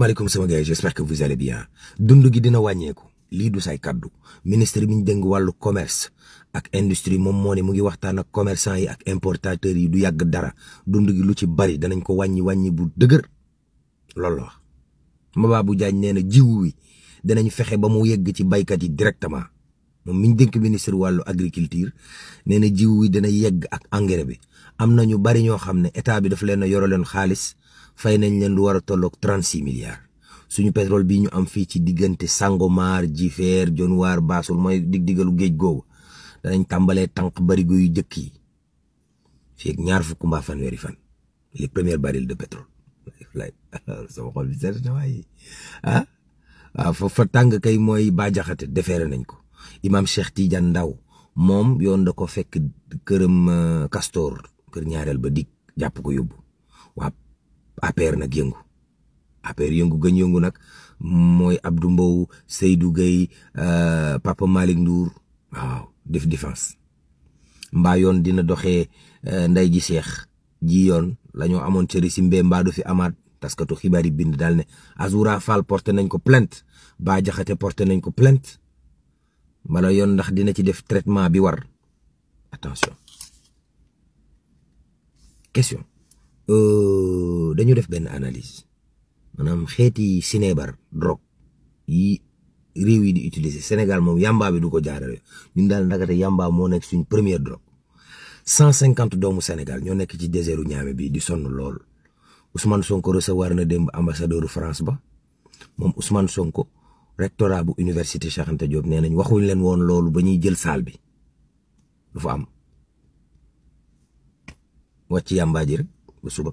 maaleykum sama gars j'espère que vous allez bien dund gi dina wàññeeku lii du say kaddu ministre bi ñu dénk wàllu commerce ak industrie moom moo ne mu ngi waxtaan ak commerçant yi ak importateurs yi du yàgg dara dund gi lu ci bari danañ ko wàññi bu dëgër loolu la wax. Mababou Diagne nee na jiwu wi danañ fexe ba mu yegg ci baykat yi directement moom mi ñu dénk ministre wàllu agriculture nee na jiwu wi dana yegg ak engrais bi am na ñu bari ñoo xam ne état bi daf leen a yoro leen xaalis. fay nañ leen lu war a tolloog 36 milliards suñu pétrole bii ñu am fii ci diggante Sangomar Jifeer Dionewar Bassoul mooy dig-digalu géej googu danañ tàmbalee tànk barigo yu jëkk yi fii ak ñaar fukk mbaa fanweeri fan les premiers barils de pétrole lay sama xol bi seet na waaye waaw fa tàng kay mooy Bah Diakhaté defeere nañ ko imam Cheikh Tidiane Ndaw moom yoon da ko fekk këram Castor kër ñaareel ba dig jàpp ko yóbbu waa APR nag yëngu APR yëngu gën yëngu nag mooy Abdou Mbow Seydou Gueye Papa Malick Ndour waaw def défense mbaa yoon dina doxee nday ji Cheikh ji yoon la ñoo amoon cëri si mbee mbaa du fi amaat taskatu xibaar yi bind daal ne Azoura Fall porté nañ ko plainte Bah Diakhaté porté nañ ko plainte mbala yoon ndax dina ci def traitement bi war attention question dañu def benn analyse maanaam xeeti sinébar drogue yi réew yi di utiliser Sénégal moom yamba bi du ko jaarale ñun daal ndagate yamba moo nekk suñ première drogue 150 doomu Sénégal ñoo nekk ci désertu Niamey bi di sonn lool Ousmane Sonko recevoir na démb ambassadeur France ba moom Ousmane Sonko rectorat bu université Cheikh Anta Diop nee nañ waxuñ leen woon loolu ba ñuy jël saal bi du fa am wàcc yamba ji rek ba suba